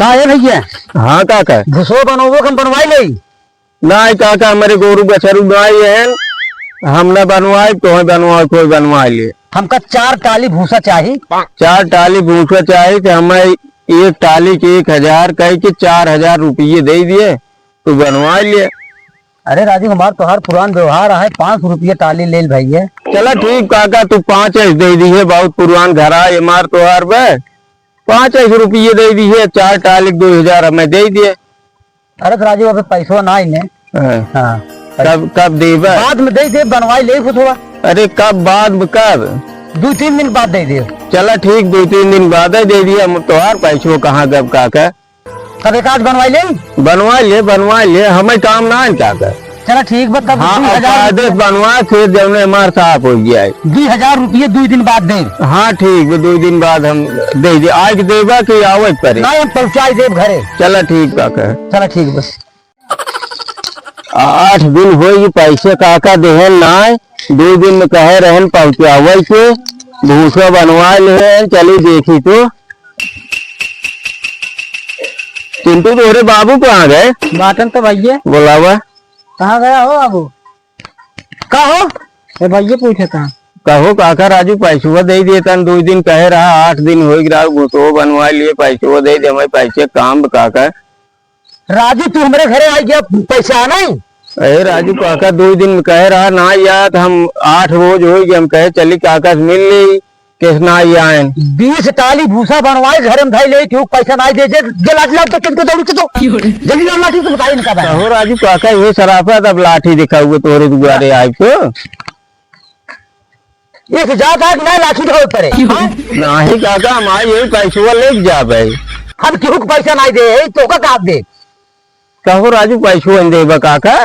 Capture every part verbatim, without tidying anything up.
का है भैया? हाँ काका। भूसो बनोबो, हम बनवाई लेई। नाहीं काका, हमरे गोरू बछरू नाहीं हैं, हम न बनवाई, तोहैं बनवाई, कोई बनवाई ले। हमका चार टाली भूसा चाही। चार टाली भूसा चाही, तो हमें एक टाली के एक हजार कह के चार हजार रुपये दे दिए, तू बनवाई ले। अरे राजू, हमार तोहार पुरान व्यवहार आहे, पाँच सौ रुपये टाली लेल भैया। चला ठीक काका, तू पाँच ऐस दे दिए, बहुत पुरान घर आए हमार तोहार बे, पाँच ऐस रुपये दे दिए, चार टाली के दो हजार हमें दे दिए। अरे तो राजू, अबे पैसवा ना आइने। हाँ। हाँ। कब, कब देबा? बाद में दे दे, बनवाई ले खुद हुआ। अरे कब, बाद में कब? दो तीन दिन बाद दे दे। चला ठीक, दो तीन दिन बाद दे दिया, हम तोहार पैसवा कहाँ गब काका? तब एक आज बनवाई ले। बनवाई ले, बनवाई ले, हमें काम ना है काका। चला ठीक बा, तब हाँ, दो हजार अब आदेश बनवा, फिर जौने हमार साफ हो जाए। दो हजार रुपये दो दिन बाद दे। हाँ ठीक बा, दो दिन बाद हम दे दे। आज देबा कि आवे परे? नहीं, हम पहुँचाई देब घरे। चला ठीक काका। चला ठीक बा। आठ दिन होई पैसे काका देहन नाय, दो दिन में कहे रहन पहुँचावे के, भूसा बनवा ले, चली देखी तो। चिंटू, तोहरे बाबू कहाँ गए? बाटन तो भैया। बोलावा। कहाँ गया हो बाबू? का हो? ए भैया पूछे था। कहो काका, राजू पैसवा दे दिए तन, दो दिन कहे रहा, आठ दिन हो गया, भूसो बनवा लिए, पैसवा दे दे, हमें पैसे काम बा काका। राजू, तू हमरे घरे आई गया, पैसा नहीं? अरे राजू काका, दो दिन में कहे रहा ना यार, हम आठ रोज हो गए, हम कहे चली काका से मिल ली, किस ना आई आयन। बीस टाली भूसा बनवाए, घर में धई ले, क्यों पैसा ना दे, जे, जे लाठी लाओ तो किनको दौड़ी के तो। जल्दी लाओ लाठी, तो बताइए इनका बारे में। कहो राजू काका, ये शराफत, अब लाठी दिखाऊंगे तोरे दुआरे आए तो। एक जात आग ना लाठी ढोल पड़े, हाँ? नाहीं काका, हम आई यही पैसवा लेके जाबे। हम केहू के पैसा नाहीं दे, तो का काट दे? कहो राजू, पैसवा देबा काका?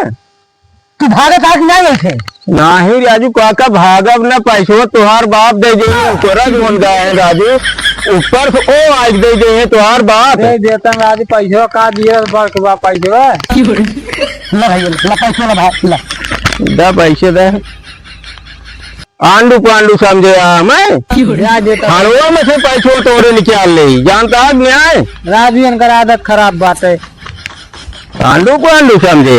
तू भागत आग ना बैठे। नाहीं राजू काका, भागब ना, पैसवा तोहार बाप दे दे, तोरा कौन गाय है राजू? ऊपर से ओ आज दे दे है तोहार बाप। दे देता राजू, पैसवा का दिए, बड़कवा पैसवा। ला भाई, ला पैसा ला भाई, ला। दा पैसे दे। आंडू पांडू समझे आ मैं। ब्याह देता। हड़वा में से पैसो तोरे निकाल ले, जानता है न्याय? राजू, इनकर आदत खराब बात है। आंडू पांडू समझे